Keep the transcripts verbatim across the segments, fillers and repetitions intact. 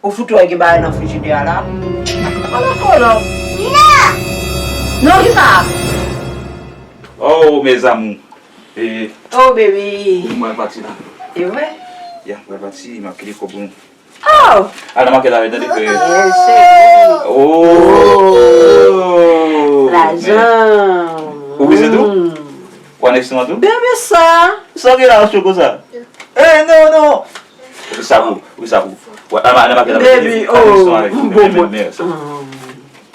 Ou fout wè gen bagay nan frijidè a la? Ala kòlò. Non! Non, kisa? Oh, mes amours. E, oh, baby. Mwen pati la. E vre? Ya, mwen pati, m ap kite kòb pou nou. Oh! Ala, m ap kite la, tande ke. Yes, cheri. Oh! Lajan. Ou bizou tou? Mm. Ou anèk sou mwen tou? Bebe sa. Sa gen la, choko sa? Eh, non, non. Ou sa pou, ou sa pou. Wè, ala, ala, m ap kite la, tande. Baby, oh, bon, bon.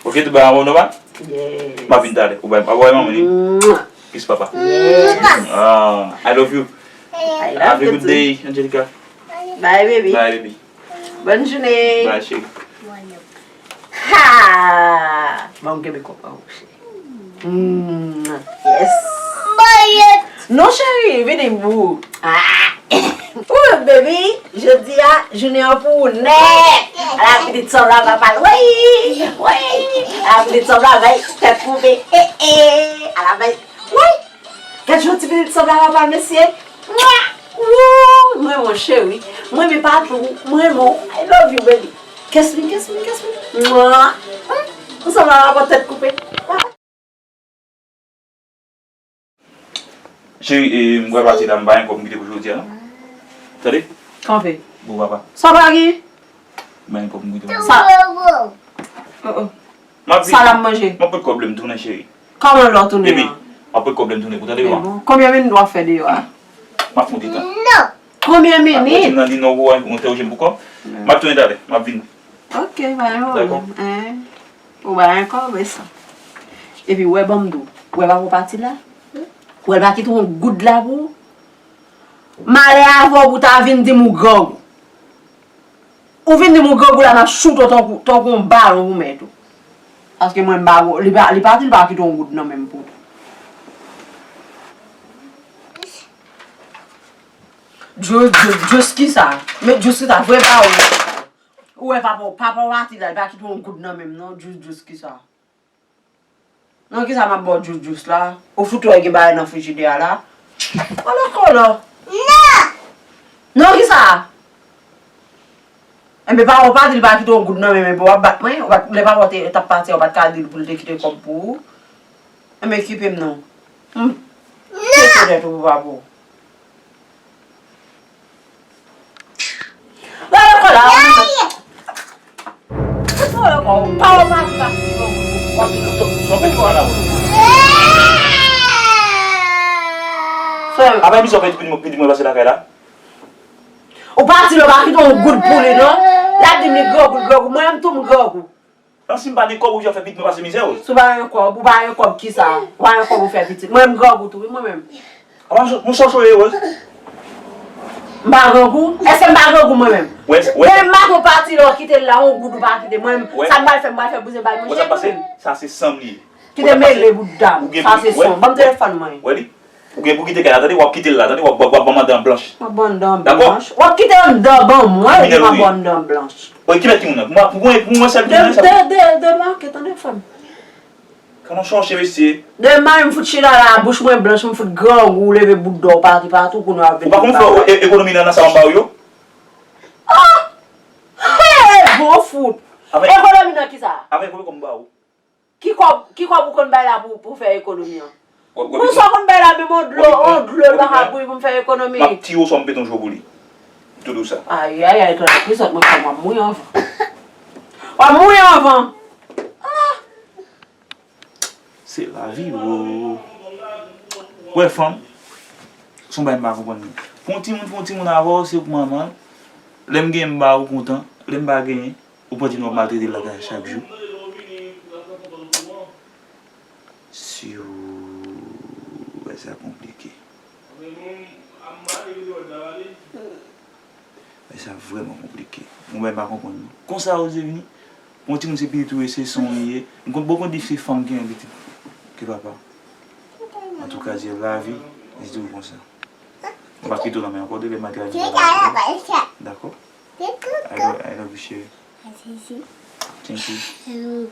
Ok, tout bagay an nòmal? Yes. M ap vin talè. Ou bay, ou bay manmi li? Mwah. Kiss papa. Yes. Ah, I love you. I love you too. Have a good day, Angelica. Bye, baby. Bye, baby. Bonne journée. Bye, chérie. Ha! Ban m kenbe kòb pa ou, cheri. Mm, yes. Non, cheri, vini pou. Ah. Ooh, baby, jodi a, jounen an pou ou nèt. Ala pitit sanble a papa l, woy, woy. Ala pitit sanble a, bay, tèt koupe, eh, eh. Ala bay, woy. Gad jan ti pitit sanble a papa l, mesye. Mwa! Woo! Mwen, mon cheri. Mwen, men patou. Mwen, mon. I love you, baby. Kiss me, kiss me, kiss me. Mwa! Hmm? Ou sanble a papa tèt koupe. Cheri, e, m pral pati la, m pa gen kòb m kite pou jodi a, non. Tande? Kanpe. Bon, papa. Sa pa gen? M pa gen kòb m kite pou jodi a. Sa. Oh, oh. M ap vin. Sa l ap manje? M ap pran kòb lè m tounen, cheri. Kòman lè w tounen an? Baby, m ap pran kòb lè m tounen pou tande, mama. Bon. Konbyen minit w ap fè deyò a? M ap fè yon ti tan. Konbyen minit? Ou di m nan di non, ou entèwoje m pou kòb. M ap tounen talè, m ap vin. Ok, pa gen pwoblèm. Dakò. Hein? Ou bay ankò, men sa. Epi, wè, ban m di w. Wè, papa w pati la? Wè, l pa kite yon goud la pou ou? Malè avè w pou w ta vin di m ou grangou. Ou vin di m ou grangou la, m ap choute w tankou, tankou yon balon pou mèt ou. Paske mwen, m pa, li pa, li pati, li pa kite yon goud nan men m pou ou. Djous, djous, djous kisa? Men djous kisa? Vre pawòl. Ou wè papa w, papa w pati la, li pa kite yon goud nan men m non, djous, djous kisa? Non, kisa m ap ba w djous, djous la? Ou fout wè gen bagay nan frijidè a la? Ala kòlò. Non! Non, kisa? Enben, papa w pati, li pa kite yon goud nan men m, enben w ap bat mwen, w pa, lè papa w te, t ap pati a, w pa t ka di l pou l te kite kòb pou ou. Enben, okipe m non. M pete tèt ou pou papa w. Lè lekòl la, ou menm. Ou lekòl, pa ou pa di pa. Sòm. Apa misye fè ti pitit mwen pase lakay la? Ou pati la, ou pa kite yon goud pou li non. L ap di m li grangou, li grangou. Mwen menm tou m grangou. Nan si m pa gen kòb, ou jan fè pitit mwen pase mizè, Rose. Si w pa gen kòb, ou pa gen kòb kisa? Ou pa gen kòb ou fè pitit. Mwen m grangou tou, wi, mwen menm. Apa m chòche w ye, Rose? M pa grangou? Èske m pa grangou mwen menm? Depi maten w pati la, w kite l la, yon goud ou pa kite. Mwen menm, sa m pral fè, m pral fè bouzen bal mwen chèk mwen menm. Sa se san m li ye. Kite mele bout dam. Sa se san. Ban m telefòn mwen. Ou gen pou kite kay la, tande, w ap kite l la, tande, w ap, w ap, w ap ban m anndan blanch. W ap ban anndan blanch. W ap kite anndan ban mwen, epi m ap ban anndan blanch. Oy, ki mèt timoun nan? Pou mwen, pou mwen, pou mwen, sèl timoun nan, sèl. De, de, de make, tande, frè m. Kòman chòche, mesye? Demen, m fout chita la, bouch mwen blanch, m fout grangou, leve bout dò pati, patou, kounye a w ap vin. Ou pa konn fè ekonomi nan, nan sa m ba ou yo? Ah! Hey, bon fout! Ekonomi nan kisa? Avèk ekonomi kòm m ba ou. Ki kòb, ki kòb ou konn bay la pou, pou fè ekonomi an? Bon, sa w konn bay la, menm yon dlo, yon dlo, l pa ka bouyi pou m fè ekonomi. M ap tiye w swa m pete yon jou pou li. M tou di w sa. Ayayay, tande ki sòt mwen fè m ap mouye anvan. W ap mouye anvan. Ah! Se lavi, wo. Wè, fanm, se yon bagay m pa konprann li. Pou yon timoun, pou yon timoun avè w, se ou k manman l. Lè m genyen, m ba ou kontan. Lè m pa genyen, ou panse nou ap maltrete l lakay chak jou? Siw, bagay sa konplike. Bagay sa vrèman konplike. Mwen menm pa konprann non. Konsa ou vle vini? Yon timoun se pitit ou ye, se san w li ye. M konn, bon, konn di se fanm ki gen pitit ke papa. Antouka, se lavi, m di w konsa. M pa kite w nan men ankò, depi m ap travay. Dakò? I love, I love you, chérie. Thank you.